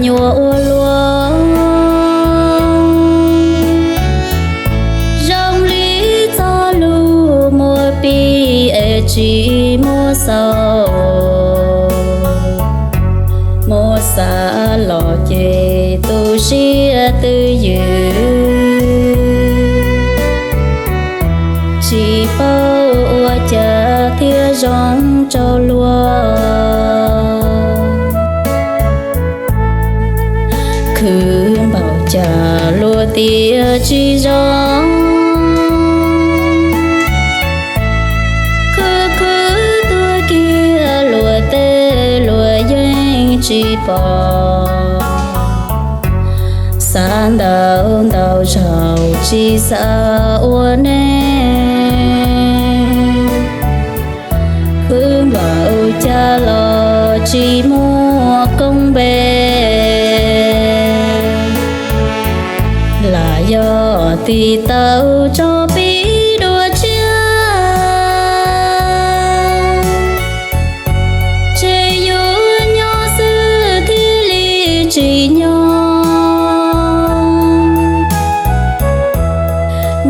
nyuam ua luaj, zoo li txoj lus muaj pib es tsis muaj xaus. Muab xav los ces tu siab twj ywm, tsis paub ua cas thiaj zoo rau luag. Khwv npaum cas luag tias tsis zoo, khwv khwv tuag kiag luag tej luag yeej tsis pom. Xav ntau ntau zaus tsis xav ua neej, khwv npaum cas los tsis muaj koob npe. Lam yog tis taus tso pib dua tshiab, ces yuav nyob xwb thiaj li tsim nyog,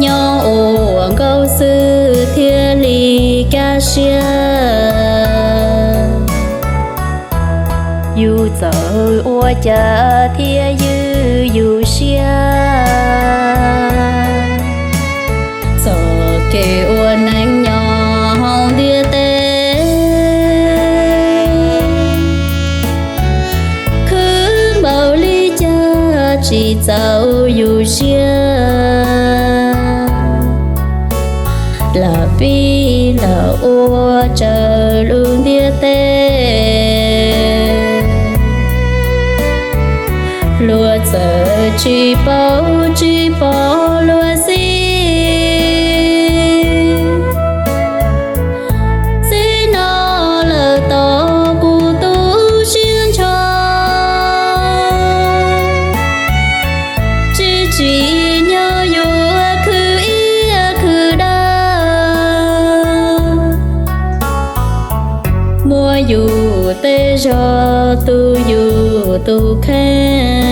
nyob ua nkauj xwb thiaj li kaj siab. Yus txawm ua cas thiaj ywj yus siab, txoj kev ua neej nyob hauv ntiaj teb. Khwv npaum li cas tsis txaus yus siab, lam pib lam ua raws lub ntiaj teb. Luag txawm tsis paub tsis pom luag xib, txij no lawm tau kuv tu siab ntsho, tsis tsim nyog yuav khwv iab khwv dawb, muab yus tej zog tu yus tus kheej,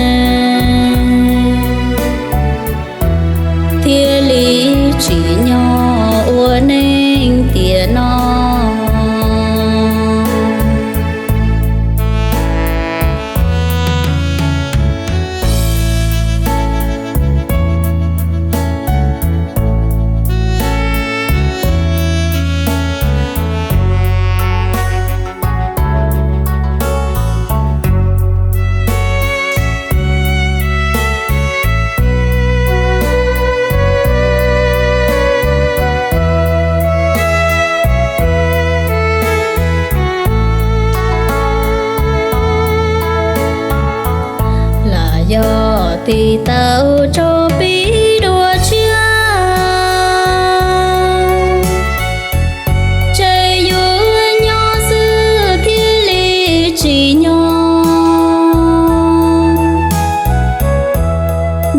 thiaj li tsim nyog ua neej tiam no. Lam yog tis taus tso pib dua tshiab, ces yuav nyob xwb thiaj li tsim nyog,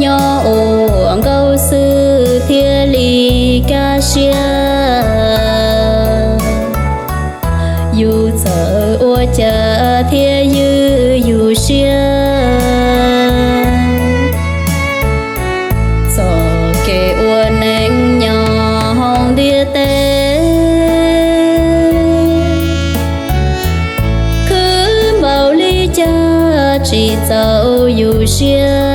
nyob ua nkauj xwb thiaj li kaj siab. Yus txawm ua cas thiaj ywj yus siab, txoj kev ua neej nyob hauv ntiaj teb. Khwv npaum li cas tsis txaus yus siab,